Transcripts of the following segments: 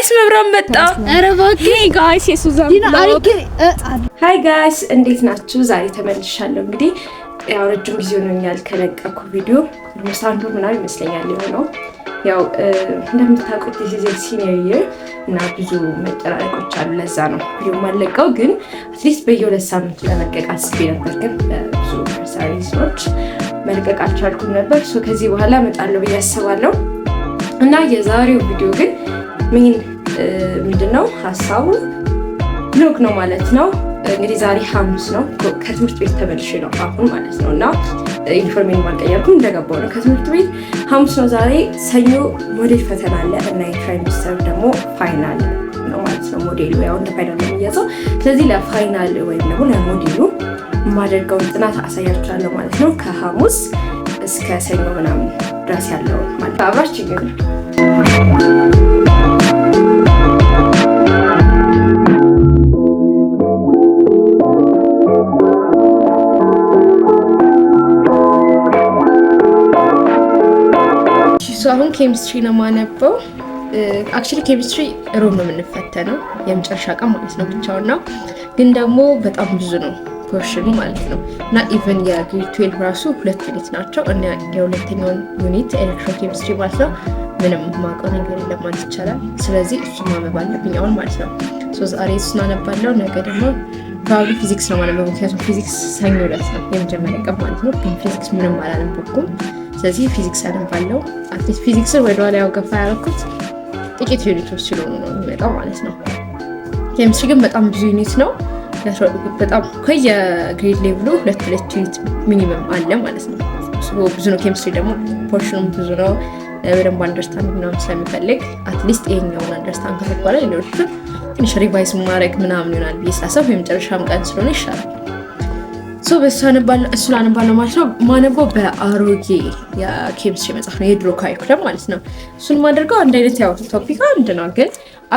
Guys፣ መብራት መጣ። ኧረ እባክህ Guys፣ የሱዛን vlog። Hi guys፣ እንዴት ናችሁ? ዛሬ ተመልሻለሁ። እንግዲህ ያው ረጅም ጊዜ ሆኖኛል ከለቀኩ ቪዲዮ፣ almost አንድ ወር ምናምን ይመስለኛል የሆነው። ያው እንደምታውቁት this is senior year እና ብዙ መጨናነቆች አሉ። ለዛ ነው ቪዲዮ የማለቀው። ግን at least በየ2 ሳምንቱ ለመልቀቅ አስቤ ነበር፣ ግን በብዙ personal reason ኦች መልቀቅ አልቻልኩም ነበር። So ከዚህ በኋላ እመጣለሁ ብዬ አስባለሁ። እና የዛሬው ቪዲዮ ግን main ምንድን ነው ሀሳቡ? Vlog ነው ማለት ነው። እንግዲህ ዛሬ ሐሙስ ነው። ከትምህርት ቤት ተመልሼ ነው አሁን ማለት ነው። እና ዩኒፎርሜን አልቀየርኩም፣ እንደገባሁ ነው ከትምህርት ቤት። ሐሙስ ነው ዛሬ። ሰኞ ሞዴል ፈተና አለ እና የ trimester ደግሞ final ነው ማለት ነው። ሞዴሉ ያው እንደ final ነው የሚያዘው። ስለዚህ ለ final ወይም ደግሞ ለሞዴሉ የማደርገውን ጥናት አሳያችኋለሁ ማለት ነው። ከሐሙስ እስከ ሰኞ ምናምን ድረስ ያለውን ማለት አብራችሁ ግን። አሁን ኬሚስትሪ ነው የማነበው። Actually chemistry ሮብ ነው የምንፈተነው፣ የመጨረሻ ቀን ማለት ነው፣ ብቻውን ነው። ግን ደግሞ በጣም ብዙ ነው portion ኑ ማለት ነው። እና even የ grade 12 ራሱ ሁለት unit ናቸው እና የሁለተኛውን unit electrochemistry ማለት ነው ምንም ማውቀው ነገር የለም ማለት ይቻላል። ስለዚህ እሱን ማንበብ አለብኝ አሁን ማለት ነው። ዛሬ እሱን አነባለሁ። ነገ ደግሞ probably ፊዚክስ ነው ማነበው፣ ምክንያቱም ፊዚክስ ሰኞ ዕለት ነው የመጀመሪያ ቀን ማለት ነው። ግን ፊዚክስ ምንም አላነበብኩም። ስለዚህ ፊዚክስ አነባለሁ። At least ፊዚክስን ወደኋላ ያው ገፋ ያደረኩት ጥቂት unit ኦች ስለሆኑ ነው የሚመጣው ማለት ነው። ኬሚስትሪ ግን በጣም ብዙ unit ነው። በጣም ከየ grade level ኡ ሁለት ሁለት unit minimum አለ ማለት ነው። ብዙ ነው። ኬሚስትሪ ደግሞ portion ኑም ብዙ ነው። በደንብ understand ምናምን ስለሚፈልግ at least ይሄኛውን understand ካደረኩ በኋላ ሌሎቹን ትንሽ revise ማድረግ ምናምን ይሆናል ብዬ ሳሰብ የመጨረሻም ቀን ስለሆነ ይሻላል። So በእሱ እሱን አነባለሁ ማለት ነው። ማነበው በአሮጌ የኬሚስትሪ መጽሐፍ ነው፣ የድሮ curriculum ማለት ነው። እሱን ማደርገው አንድ አይነት ያው topic አንድ ነው፣ ግን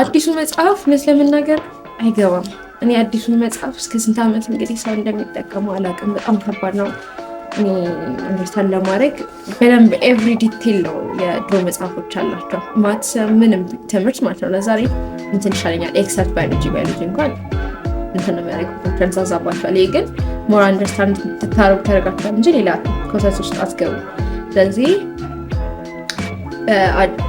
አዲሱ መጽሐፍ እውነት ለመናገር አይገባም። እኔ አዲሱን መጽሐፍ እስከ ስንት ዓመት እንግዲህ ሰው እንደሚጠቀሙ አላውቅም። በጣም ከባድ ነው። እኔ understand ለማድረግ በደንብ every detail ነው የድሮ መጽሐፎች አላቸው። Maths ምንም ትምህርት ማለት ነው። ለዛሬ እንትን ይሻለኛል። Except ባዮሎጂ፣ ባዮሎጂ እንኳን እንትን ነው የሚያደርገው፣ ተንዛዛባቸዋል። ይሄ ግን more understand ትታረጉ ታደርጋቸዋል እንጂ ሌላ ኮተት ውስጥ አትገቡ። ስለዚህ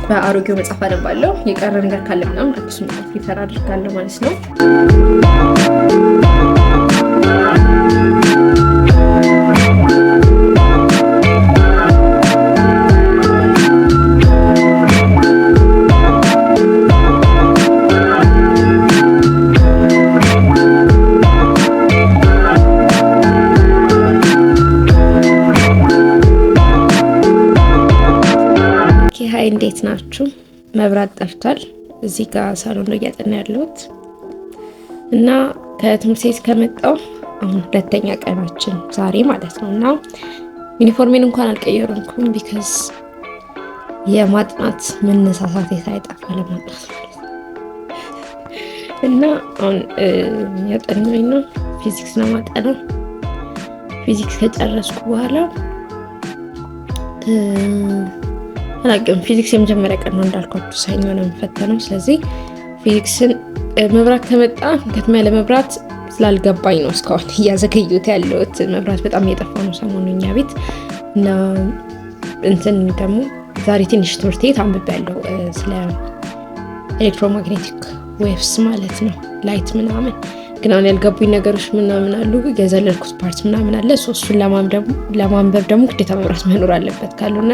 በአሮጌው መጽሐፍ አነባለሁ። የቀረ ነገር ካለ ምናምን አዲሱ መጽሐፍ refer አድርጋለሁ ማለት ነው። Hi፣ እንዴት ናችሁ? መብራት ጠፍቷል። እዚህ ጋር ሳሎን ነው እያጠና ያለሁት እና ከትምህርት ቤት ከመጣሁ አሁን ሁለተኛ ቀናችን ዛሬ ማለት ነው። እና ዩኒፎርሜን እንኳን አልቀየርኩም because የማጥናት መነሳሳቴ ሳይጠፋ ለማጥናት ማለት ነው። እና አሁን ያጠናኝ ነው፣ ፊዚክስ ነው ማጠናው። ፊዚክስ ከጨረስኩ በኋላ አላውቅም። ፊዚክስ የመጀመሪያ ቀን ነው እንዳልኳችሁ፣ ሰኞ ነው የምፈተነው። ስለዚህ ፊዚክስን መብራት ከመጣ፣ ምክንያቱም ያለ መብራት ስላልገባኝ ነው እስካሁን እያዘገዩት ያለሁት። መብራት በጣም እየጠፋ ነው ሰሞኑን እኛ ቤት። እና እንትን ደግሞ ዛሬ ትንሽ ትምህርት ቤት አንብቤያለሁ ስለ electromagnetic waves ማለት ነው፣ light ምናምን። ግን አሁን ያልገቡኝ ነገሮች ምናምን አሉ፣ የዘለልኩት part ምናምን አለ። እሱን ለማንበብ ደግሞ ግዴታ መብራት መኖር አለበት። ካልሆነ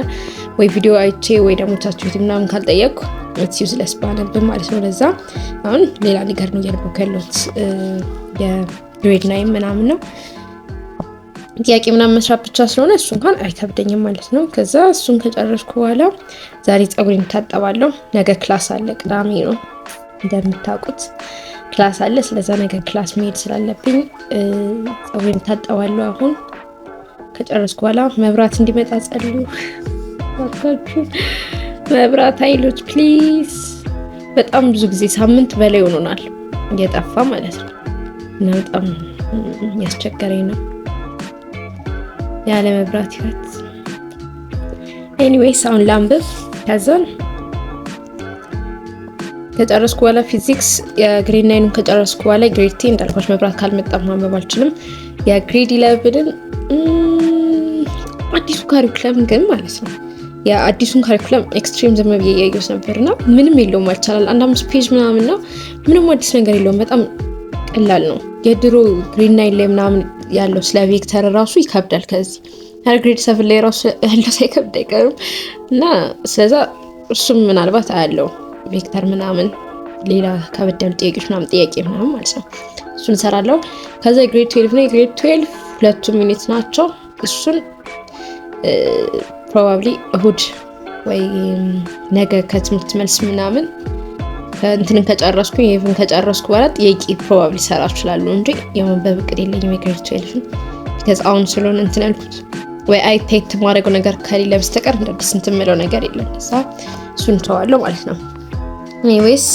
ወይ ቪዲዮ አይቼ ወይ ደግሞ ChatGPT ምናምን ካልጠየቅኩ it's useless ባነብ ማለት ነው። ለዛ አሁን ሌላ ነገር ነው እያነበብኩ ያለሁት፣ የ grade 9 ምናምን ነው፣ ጥያቄ ምናምን መስራት ብቻ ስለሆነ እሱ እንኳን አይከብደኝም ማለት ነው። ከዛ እሱን ከጨረስኩ በኋላ ዛሬ ፀጉሬን እታጠባለሁ። ነገ class አለ፣ ቅዳሜ ነው እንደምታውቁት class አለ። ስለዛ ነገ class መሄድ ስላለብኝ ፀጉሬን እታጠባለሁ። አሁን ከጨረስኩ በኋላ መብራት እንዲመጣ ጸልዩ ባካችሁ፣ መብራት ኃይሎች please። በጣም ብዙ ጊዜ ሳምንት በላይ ሆኖናል እየጠፋ ማለት ነው እና በጣም ያስቸገረኝ ነው ያለ መብራት ህይወት። Anyways አሁን ላንብብ፣ ከዛን ከጨረስኩ በኋላ ፊዚክስ የ grade 9ኑን ከጨረስኩ በኋላ grade 10 እንዳልኳችሁ መብራት ካልመጣ ማንበብ አልችልም። የ grade 11ን አዲሱ curriculum ግን ማለት ነው፣ የአዲሱን curriculum extreme ዝም ብዬ እያየሁት ነበር እና ምንም የለውም ይቻላል። አንድ 5 page ምናምን ነው። ምንም አዲስ ነገር የለውም። በጣም ቀላል ነው። የድሮ grade 9 ላይ ምናምን ያለው ስለ vector ራሱ ይከብዳል። ከዚህ grade 7 ላይ ራሱ ያለው ሳይከብድ አይቀርም እና ስለዛ እሱም ምናልባት አያለው vector ምናምን ሌላ ከበድ ያሉ ጥያቄዎች ምናምን ጥያቄ ምናምን ማለት ነው። እሱን እሰራለሁ። ከዛ grade 12 ነው። የ grade 12 ሁለቱም unit ናቸው። እሱን probably እሁድ ወይ ነገ ከትምህርት መልስ ምናምን እንትንን ከጨረስኩ ይሄን ከጨረስኩ በኋላ ጥያቄ probably ሰራ እችላለሁ እንጂ የማንበብ እቅድ የለኝም የ grade 12ን፣ because አሁን ስለሆነ እንትን ያልኩት ወይ አይታይት ማድረገው ነገር ከሌለ በስተቀር እንደ አዲስ እንትን የምለው ነገር የለም። እዛ እሱን ተዋለሁ ማለት ነው። Anyways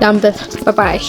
ላንብብ። Bye.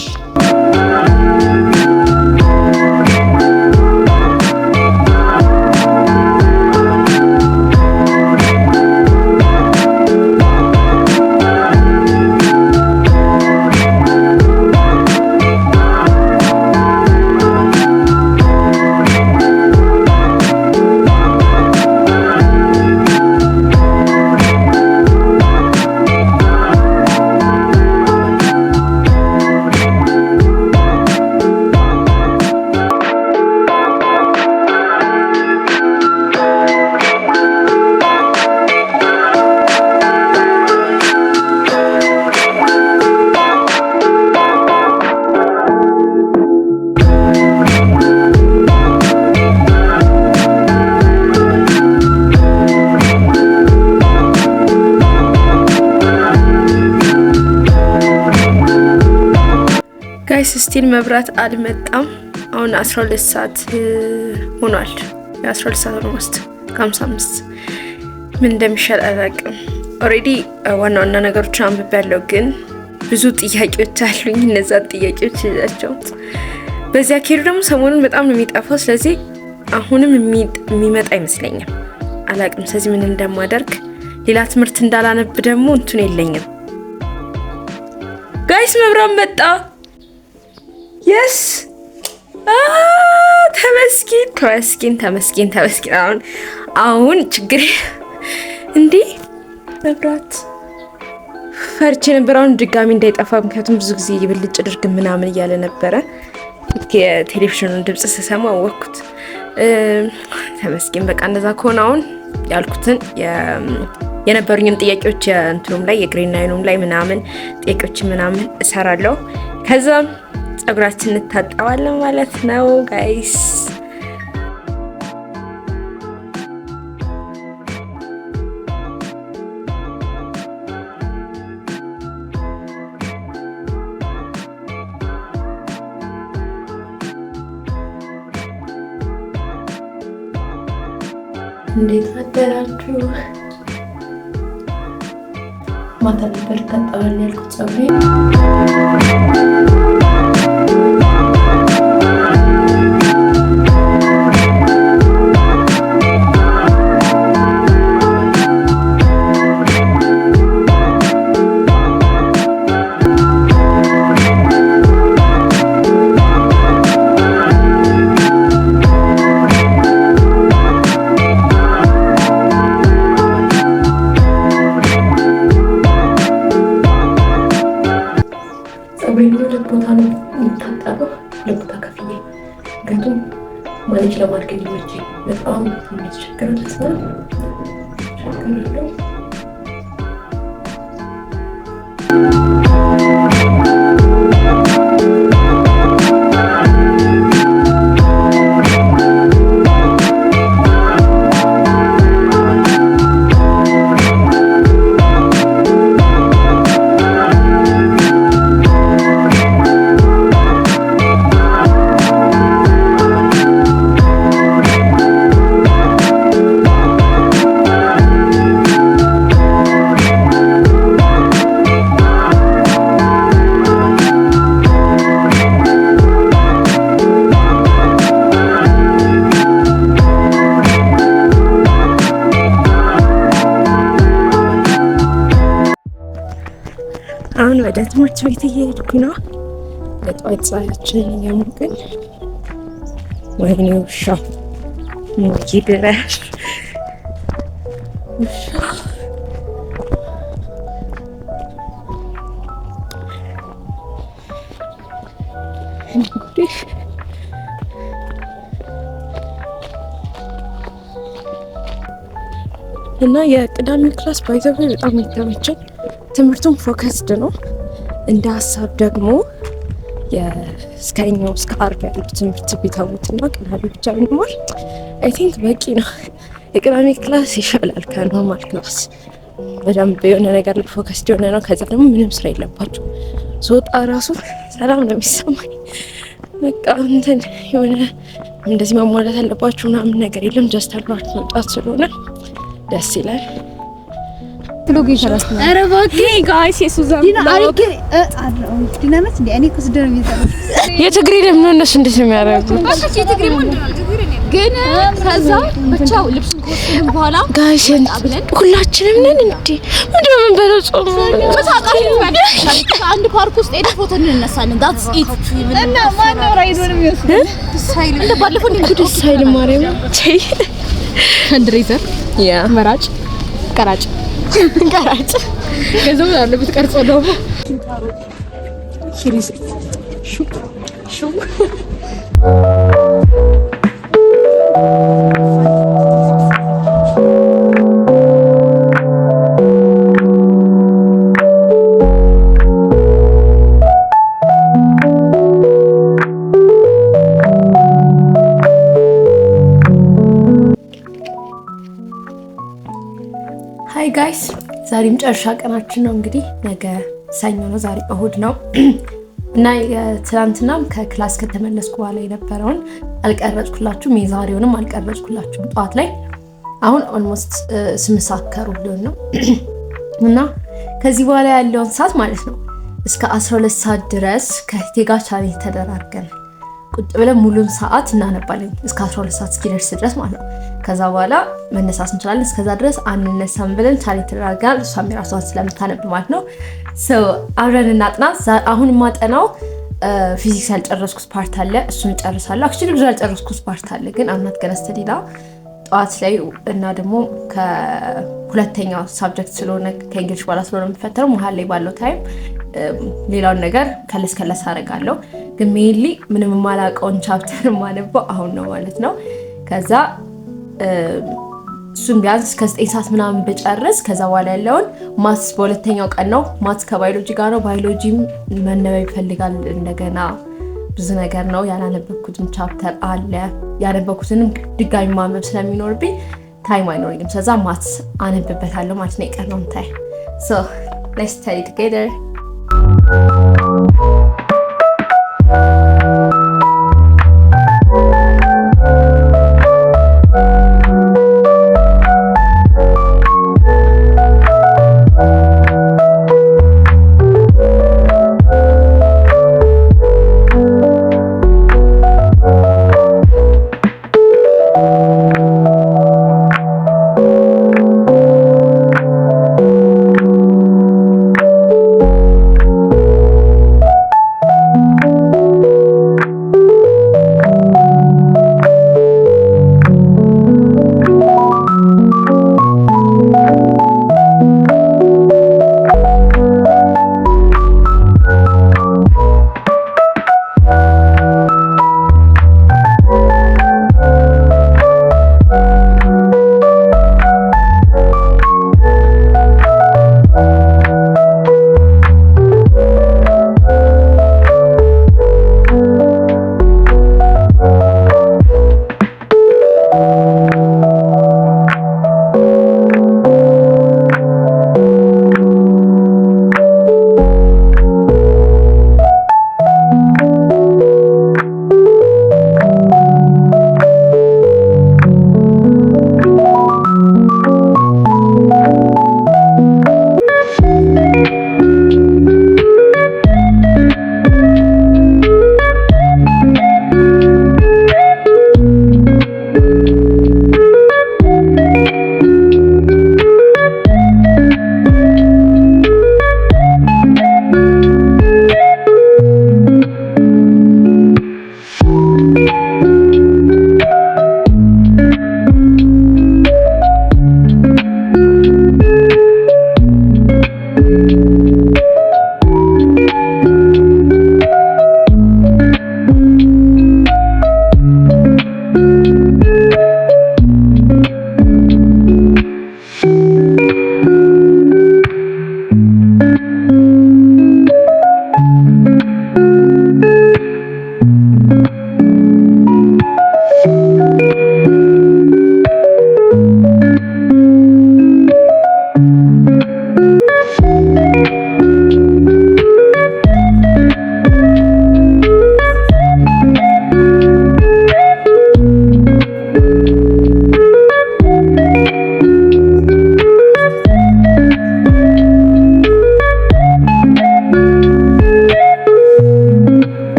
Guys, still መብራት አልመጣም። አሁን 12 ሰዓት ሆኗል። የ12 ሰዓት almost ከ55። ምን እንደሚሻል አላውቅም። Already ዋና ዋና ነገሮችን አንብቤያለሁ፣ ግን ብዙ ጥያቄዎች አሉኝ። እነዛን ጥያቄዎች ይዛቸው በዚያ ከሄዱ ደግሞ ሰሞኑን በጣም ነው የሚጠፋው። ስለዚህ አሁንም የሚመጣ አይመስለኝም። አላውቅም። ስለዚህ ምን እንደማደርግ፣ ሌላ ትምህርት እንዳላነብ ደግሞ እንትን የለኝም። Guys፣ መብራት መጣ። Yes፣ ተመስገን፣ ተመስገን፣ ተመስገን፣ ተመስገን። አሁን ችግር እንዴ፣ መብራት ፈርቼ ነበር። አሁን ድጋሚ እንዳይጠፋ፣ ምክንያቱም ብዙ ጊዜ ብልጭ ድርግ ምናምን እያለ ነበረ። የቴሌቪዥኑን ድምጽ ስሰማ አወቅኩት። ተመስገን። በቃ እንደዛ ከሆነ አሁን ያልኩትን የነበሩኝን ጥያቄዎች የእንትኑም ላይ የ grade 9ኑም ላይ ምናምን ጥያቄዎችን ምናምን እሰራለሁ። ከዛም ጸጉራችን እንታጠባለን ማለት ነው guys። እንዴት አደራችሁ? ማታ ነበር ታጠባል ያልኩት ፀጉሬ። ፀጉሬን ሁለት ቦታ ነው የሚታጠበው፣ ሁለት ቦታ ከፍዬ፣ ምክንያቱም manage ለማድረግ እንዲመቸኝ። በጣም የሚያስቸግረው ለዛ ቸገራለሁ። አሁን ወደ ትምህርት ቤት እየሄድኩ ነው። የጠዋት ፀሐያችንን እያሞቅን። ወይኔ ውሻ ሞቂ ድረስ ውሻ። እንግዲህ እና የቅዳሜ class by the way በጣም የተመቸኝ፣ ትምህርቱም focused ነው። እንደ ሀሳብ ደግሞ እስከኛው እስከ አርብ ያሉ ትምህርት ቢተዉትና ቅዳሜ ብቻ ብንማር I think በቂ ነው። የቅዳሜ class ይሻላል ከ normal class። በደንብ የሆነ ነገር ላይ focused የሆነ ነው። ከዛ ደግሞ ምንም ስራ የለባቸው። ስወጣ ራሱ ሰላም ነው የሚሰማኝ። በቃ እንትን የሆነ እንደዚህ መሟላት ያለባችሁ ምናምን ነገር የለም። Just አልባችሁ መምጣት ስለሆነ ደስ ይላል። Vlog እየሰራች ነው። ኧረ እባክህ guys፣ የሱዛን ዲና አሪኬ ዲና ነች እንዴ? እኔ እኮ ስደር ነው የሚሰራው። የትግሬ ለምን እነሱ እንዴት ነው የሚያደርጉት? ግን ከዛ ብቻው ልብሱን ከወሰድን በኋላ Guys፣ ሁላችንም ነን እንዴ? ምንድን ነው የምንበላው? ጾም አንድ ፓርክ ውስጥ ሄደን ፎቶ እንነሳለን። That's it። እና ማነው ride ኡን የሚወስደው? እንደ ባለፈው እንደ ደስ አይልም። ማርያም። Fundraiser። Yeah. መራጭ ቀራጭ ቀራጭ ገንዘብ አለበት ቀርጾ ደግሞ። ሹ። Hi guys፣ ዛሬ መጨረሻ ቀናችን ነው። እንግዲህ ነገ ሰኞ ነው፣ ዛሬ እሁድ ነው እና የትናንትናም ከ class ከተመለስኩ በኋላ የነበረውን አልቀረጽኩላችሁም፣ የዛሬውንም አልቀረጽኩላችሁም። ጠዋት ላይ አሁን almost 8 ሰዓት ከሩብ ሊሆን ነው እና ከዚህ በኋላ ያለውን ሰዓት ማለት ነው እስከ 12 ሰዓት ድረስ ከእህቴ ጋር challenge ተደራርገናል። ቁጭ ብለን ሙሉን ሰዓት እናነባለን እስከ 12 ሰዓት እስኪደርስ ድረስ ማለት ነው። ከዛ በኋላ መነሳት እንችላለን። እስከዛ ድረስ አንነሳም ብለን challenge ተደራርገናል። እሷም የራሷን ስለምታነብ ማለት ነው። አብረን እናጥና። አሁን የማጠናው ፊዚክስ ያልጨረስኩት part አለ፣ እሱን እጨርሳለሁ። Actually ብዙ ያልጨረስኩት part አለ፣ ግን I'm not gonna study ጠዋት ላይ እና ደግሞ ከሁለተኛው subject ስለሆነ ከ English በኋላ ስለሆነ የምፈተነው መሀል ላይ ባለው time ሌላውን ነገር ከለስ ከለስ አደርጋለሁ። ግን mainly ምንም የማላውቀውን chapter የማነበው አሁን ነው ማለት ነው። ከዛ እሱም ቢያንስ ከ9 ሰዓት ምናምን ብጨርስ ከዛ በኋላ ያለውን maths በሁለተኛው ቀን ነው። Maths ከባዮሎጂ ጋር ነው። ባዮሎጂም መነበብ ይፈልጋል። እንደገና ብዙ ነገር ነው። ያላነበብኩትም chapter አለ። ያነበብኩትንም ድጋሚ ማንበብ ስለሚኖርብኝ time አይኖረኝም። ስለዛ maths አነብበታለሁ ማለት ነው የቀረውን time። So let's study together.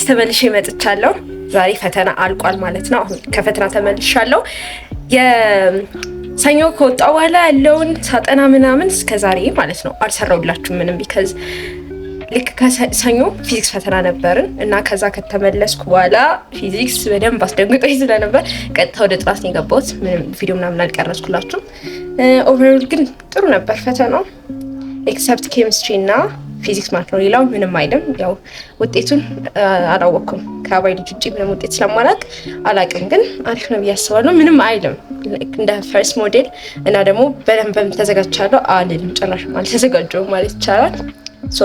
ተመልሼ መጥቻለሁ። ዛሬ ፈተና አልቋል ማለት ነው። አሁን ከፈተና ተመልሻለሁ። የሰኞ ከወጣ በኋላ ያለውን ሳጠና ምናምን እስከ ዛሬ ማለት ነው አልሰራሁላችሁም ምንም፣ because ልክ ከሰኞ ፊዚክስ ፈተና ነበርን እና ከዛ ከተመለስኩ በኋላ ፊዚክስ በደንብ አስደንግጦኝ ስለነበር ቀጥታ ወደ ጥናት ነው የገባሁት። ምንም ቪዲዮ ምናምን አልቀረጽኩላችሁም። Overall ግን ጥሩ ነበር ፈተናው፣ except ኬሚስትሪ እና ፊዚክስ ማለት ነው። ሌላው ምንም አይልም። ያው ውጤቱን አላወቅኩም፣ ከባዮሎጂ ውጭ ምንም ውጤት ስለማላውቅ አላውቅም፣ ግን አሪፍ ነው ብዬ አስባለሁ። ምንም አይልም እንደ first model እና ደግሞ በደንብ ተዘጋጅቻለሁ አልልም፣ ጭራሽ አልተዘጋጀሁም ማለት ይቻላል። So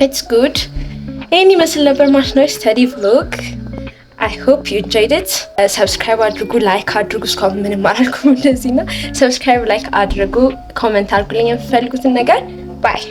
it's good። ይህን ይመስል ነበር ማለት ነው study vlog። I hope you enjoyed it። Subscribe አድርጉ፣ like አድርጉ። እስካሁን ምንም አላልኩም እንደዚህ ነው። Subscribe፣ like አድርጉ፣ comment አድርጉልኝ የምትፈልጉትን ነገር። Bye.